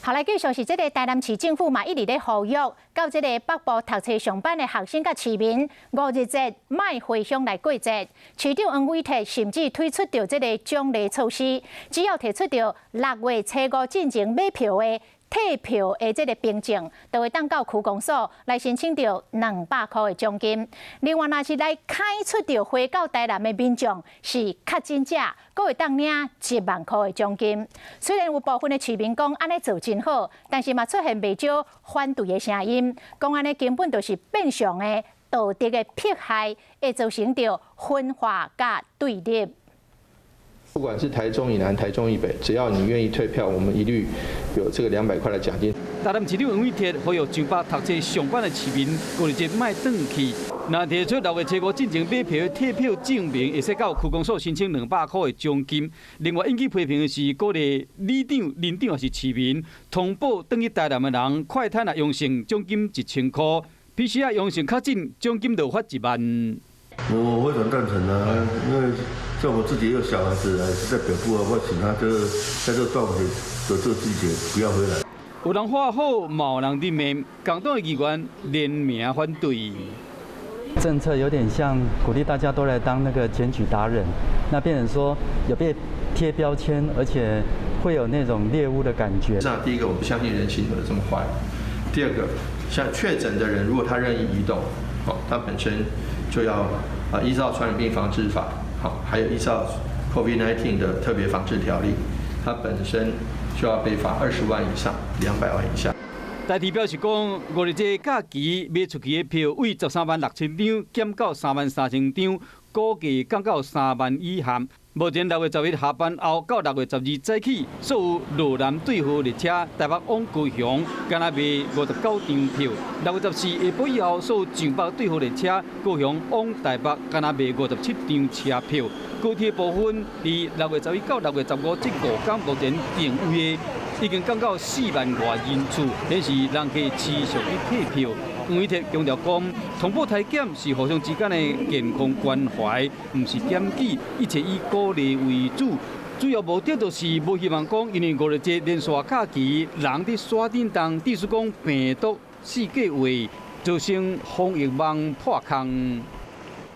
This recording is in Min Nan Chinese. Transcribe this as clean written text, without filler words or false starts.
好來，繼續是這个台南市政府嘛，一直咧呼籲，到這个北部讀冊上班的學生佮市民，五日節莫回鄉來過節。市長黃偉哲甚至推出著這个獎勵措施，只要提出著六月初五進前買票的退票的這个憑證，就會當到區公所來申請著200箍的獎金。另外，若是來開出著回到台南的民眾是確診者，閣會當領1萬箍的獎金。雖然有部分的市民講按呢做真好，但是嘛出現袂少反對的聲音，講按呢根本就是變相的道德的迫害，會造成著分化佮對立。不管是台中以南、台中以北，只要你願意退票，我們一律有這個200塊的獎金。台南市長黃偉哲呼籲上北讀冊上班的市民，五日節莫轉去。若提出六月初五進前買票的退票證明，會使到區公所申請兩百箍的獎金。另外，引起批評的是，鼓勵里長、鄰長抑是市民通報轉去台南的人，快篩若陽性，獎金1000箍；PCR 陽性確診，獎金就發1萬。我非常贊成啊，因為像我自己有小孩子，還是在北部啊，我請他就在這個端午節的這個季節不要回來。有人話好，嘛有人佇罵，共黨的議員聯名反對。政策有點像鼓勵大家都來當那個檢舉達人，那變成說有被貼標籤，而且會有那種獵巫的感覺。這第一個，我不相信人性有這麼壞；第二個，像確診的人，如果他任意移動，哦，他本身就要啊依照傳染病防治法，好，還有依照 COVID-19 的特別防治條例，他本身就要被罰20萬以上200萬以下。台鐵表示講，五日節假期賣出去的票，為13萬6千張減到3萬3千張，估計降到3萬以下。目前6月11下班後到6月12早起，所有羅南對號列車台北往高雄，干焦賣59張票。6月14下晡以後，所有上北對號列車高雄往台北，干焦賣57張車票。高鐵部分，佇6月11到6月15這5天，目前訂位的已經降到4萬外人次，顯示人客持續去退票。黃偉哲強調講，同步篩檢是互相之間的健康關懷，毋是檢舉，一切以鼓勵為主。主要目的就是無希望講，因為五日節連續假期，人佇山頂動，致使講病毒四界圍，造成防疫網破空。